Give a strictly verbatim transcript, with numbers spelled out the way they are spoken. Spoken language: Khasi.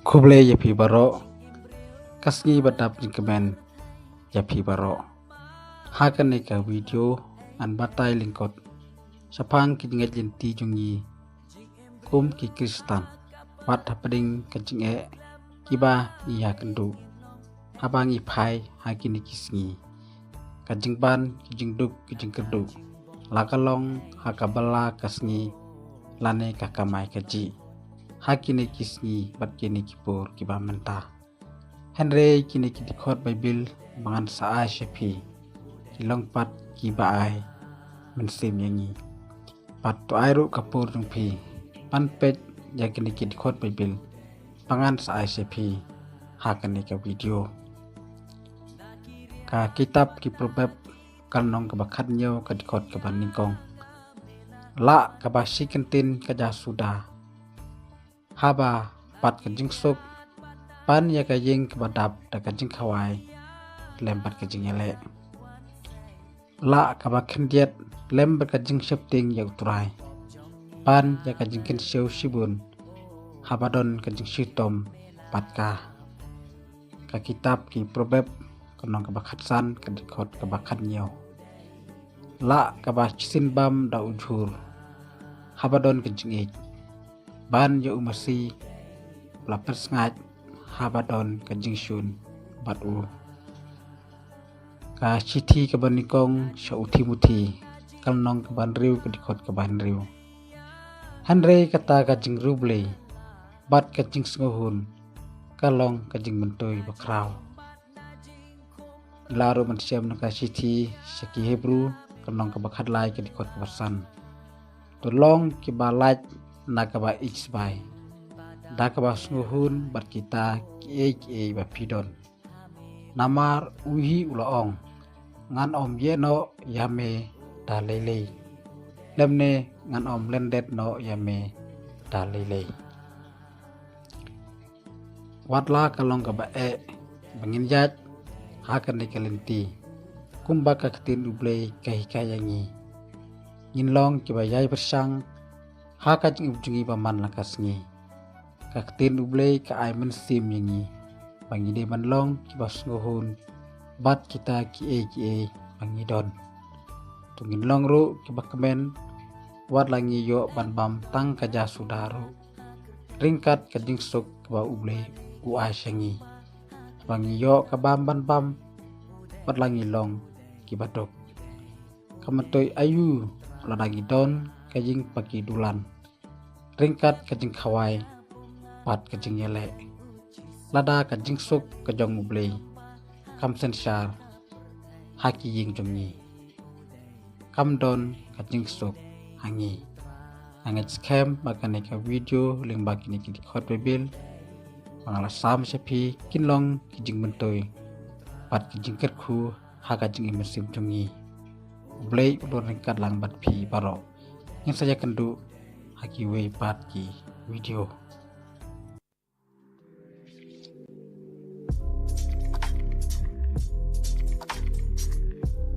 Khublei ïa phi baroh. Ka sngi ba dap jingkmen ïa phi baroh. Ha kane ka video ngan batai lyngkot shaphang ki jingngeit lynti jong ngi kum ki Khristan, wat hapdeng ka jingeh kiba ngi ïakynduh haba ngi phai ha kine ki sngi. Ka jingban, ki jingduk, ki jingkyrduh, la ka long ha ka bylla ka sngi lane ka kamai kajih, ha kine ki sngi bad kine ki por kiba mynta. Hynrei kine ki dkhot Baibyl ba ngan sa ai sha phi, ki long pat kiba ai mynsiem ïa ngi. Bad to ai ruh ka por jong phi ban peit ïa kine ki dkhot Baibyl ba ngan sa ai sha phi ha kane ka video. Ka kitab ki Proverb, ka lynnong kaba khathynñiew, ka dkhot kaba nyngkong. Lah kaba shi kyntien ka jasuda, haba pat ka jingsuk, ban ïa ka ïing kaba dap da ka jingkhawai lem bad ka jingïaleh. Lah kaba khyndiat lem bad ka jingsheptieng ïa U Trai, ban ïa ka jingkynshew shibun haba don ka jingshitom bad ka. Ka kitab ki Proverb, ka lynnong kaba khatsan, ka dkhot kaba khathynñiew. Lah kaba shisien bam da u jhur haba don ka jingïeit, ban ïa u masi la pyrsngait haba don ka jingshun bad u. Ka shithi kaba nyngkong sha u Timothi, ka lynnong kaba hynriew, ka dkhot kaba hynriew. Hynrei kata ka jingriewblei bad ka jingsngewhun ka long ka jingmyntoi bakhraw. Lah ruh ban shem na ka shithi sha ki Hebru, ka lynnong kaba khatlai, ka dkhot kaba san. To long kiba lait na kaba ïeit sbai da kaba sngewhun bad kita kiei kiei ba phi don. Namar u hi u la ong, ngan ym ïeh noh ïa me da lei lei, lymne ngan ym lyndet noh ïa me da lei lei. Wat la ka long kaba eh ba ngin ïaid ha kane ka lynti, kumba ka ktien U Blei ka hikai ïa ngi, ngin long kiba ïai pyrshang ha ka jingim jong ngi ba man la ka sngi. Ka ktien U Blei ka ai mynsiem ïa ngi ba ngi dei ban long kiba sngewhun bad kita kiei kiei ba ngi don. To ngin long ruh kiba kmen, wat la ngi ïoh ban bam tang ka jasuda ruh, ryngkat ka jingsuk kaba U Blei u ai sha ngi. Ba ngi ïoh ka bam ban bam, wat la ngi long kiba duk. Kam myntoi aïu lada ngi don ka ïing ba ki dulan, ryngkat ka jingkhawai bad ka jingïaleh, lada ka jingsuk ka jong U Blei kam synshar ha ki ïing jong ngi, kam don ka jingsuk ha ngi. Nga ngeit skhem ba kane ka video lyngba kine ki dkhot Baibyl ba nga la sam sha phi kin long ki jingmyntoi bad ki jingkyrkhu ha ka jingim mynsiem jong ngi. U Blei un don ryngkat lang bad phi baroh. Ngin sa ïakynduh ha kiwei pat ki video.